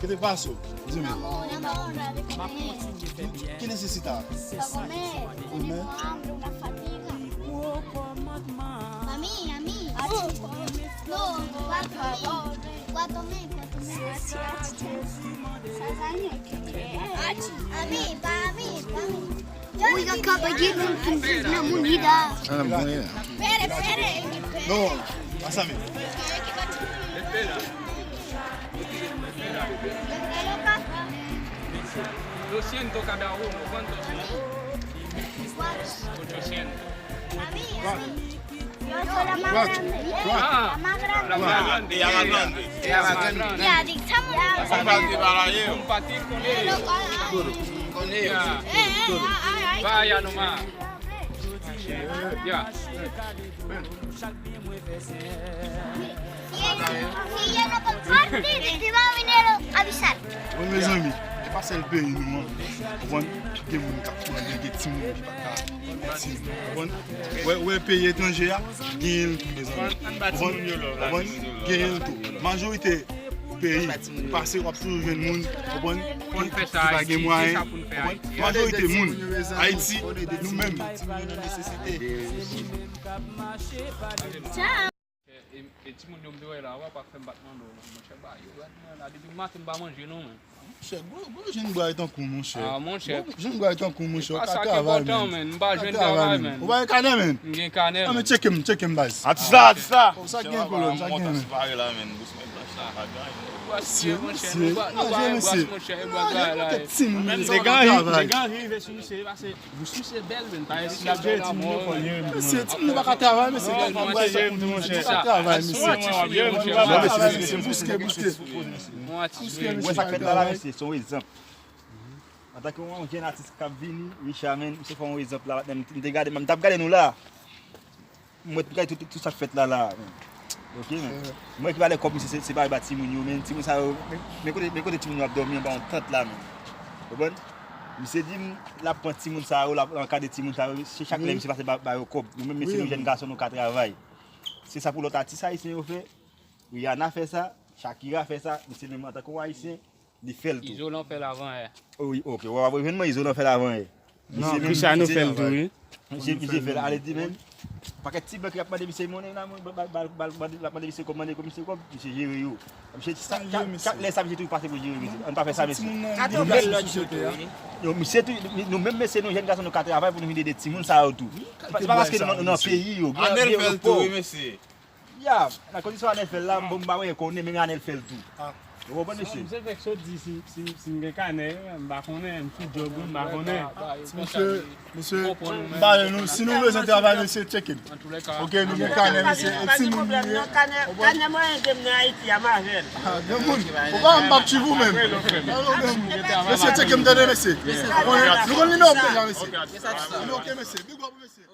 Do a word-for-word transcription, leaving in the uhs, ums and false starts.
Kete paso, dime. Ki nesesita? Comer, tenemos hambre, una fatiga. Pa mi, a mi. No, cuatro mil. Cuatro mil, cuatro mil. A mi, pa mi, pa mi. Uy, la capa llena de moneda. Ah, la moneda. Espere, espere. No, pásame. Doscientos cada uno, ¿cuántos son? Ochocientos. A mí, a mí. Yo soy la más grande. Ah, la más grande. Ella más grande. Ella más grande. Ya, dictamos. Compartir para ellos. Compartir con ellos. Con ellos. Ya. Vaya nomás. Ya. Si ella no comparte, te va a venir a avisar. Bon, mezanmi, e pa sèl peyi nou an. Ou konprann? Gen moun k ap mande, gen timoun ki pa ka, gen timoun, ou konprann? Wè, wè, peyi etranje a, genyen l tou, mezanmi. Ou konprann? Ou konprann? Genyen l tou. Majorite peyi, pase w ap toujou jwenn moun, ou konprann, ki, ki pa gen mwayen, ou konprann? Majorite moun, Ayiti, nou menm. E, e timoun yo m te wè la, w ap fè m bat nan do, non, monchè, ba yo, gad mwen la, depi maten m pa manje, non, men. Monchè, gwo, gwo jèn bway tankou, monchè. Ah, monchè. Gwo jèn bway tankou, monchè, ou ka travay, men. M pa jwenn travay, men. Ou pa gen kanè, men. M gen kanè, men. Ah, men tcheke m, tcheke m, baz. Atis la, atis la. Sa k gen, kolòn, sa k gen, men. Mesye, mesye. Manje, mesye. Manje, manje, timoun, mesye. Degan rive sou misye, pase. Mesye, timoun yo pa ka travay, mesye. Timoun yo pa ka travay, mesye. Timoun yo pa ka travay, mesye. Bouske, bouske. Bouske, mesye. Wè sa k fèt la, la, mesye, se yon egzanp. Antanke yon jèn atis k ap vini, Richard, men, misye fè yon egzanp la, m te gade, m t ap gade nou la. M wè tout, tout, tout sa k fèt la, la, men. Ok, men. M wè ki valè kòb misye, se, se pa ba timoun yo, men. Timoun sa yo, men, men kote, men kote timoun yo ap dòmi anba yon tant la, men. Ou konprann? Misye di m, l ap pran timoun sa yo, l ap ankadre timoun sa yo, se chak lè misye pase ba, ba yo kòb. Nou menm, mesye, nou jèn gason, nou ka travay. Se sa pou lòt atis ayisyen yo fè. Rihanna fè sa, Shakira fè sa, misye menm antanke yon ayisyen, li fè l tou. Izolan fè l avan yè. Wi, ok. W ap jwenn mwen, Izolan fè l avan yè. Non, Christiano fè l tou, wi. Misye, misye fè l. Ale di, men, pakèt ti blan ki ap mande misye monnen la, mwen, ba, ba, ba, ba, ba, l ap mande misye kòb, mande kòb, misye kòb, misye jere yo. Misye, sa, chak, chak lè sa, misye toujou pase pou jere misye. Ann pa fè sa, mesye. Yo, misye tou, nou menm mesye, nou jèn gason, nou ka travay pou nou vin ede timoun sa yo tou. Se pa, se pa paske nou nan, nou nan peyi yo. Anèl fè l tou, wi, mesye. Ya, nan kondisyon Anèl fè l la, bon, m pa wè konnen, men Anèl fè l tou. Ou konprann, mesye? Misye fèk sot di si, si, si m gen kanè, m pa konnen, m sou djòb, wi, m pa konnen. Mesye, mesye, m pa wè nou, si nou bezwen travay, mesye, tcheke m. Ok, nou gen kanè, mesye, e timoun nou ye. Kanè, kanè mwen ede m nan Ayiti a, m avè l. Ah, granmoun, ou pa wè m p ap tchwiv ou menm. Mesye, tcheke m, tande, mesye. Nou konn nimewo m deja, mesye. Ok, mesye, big up, mesye.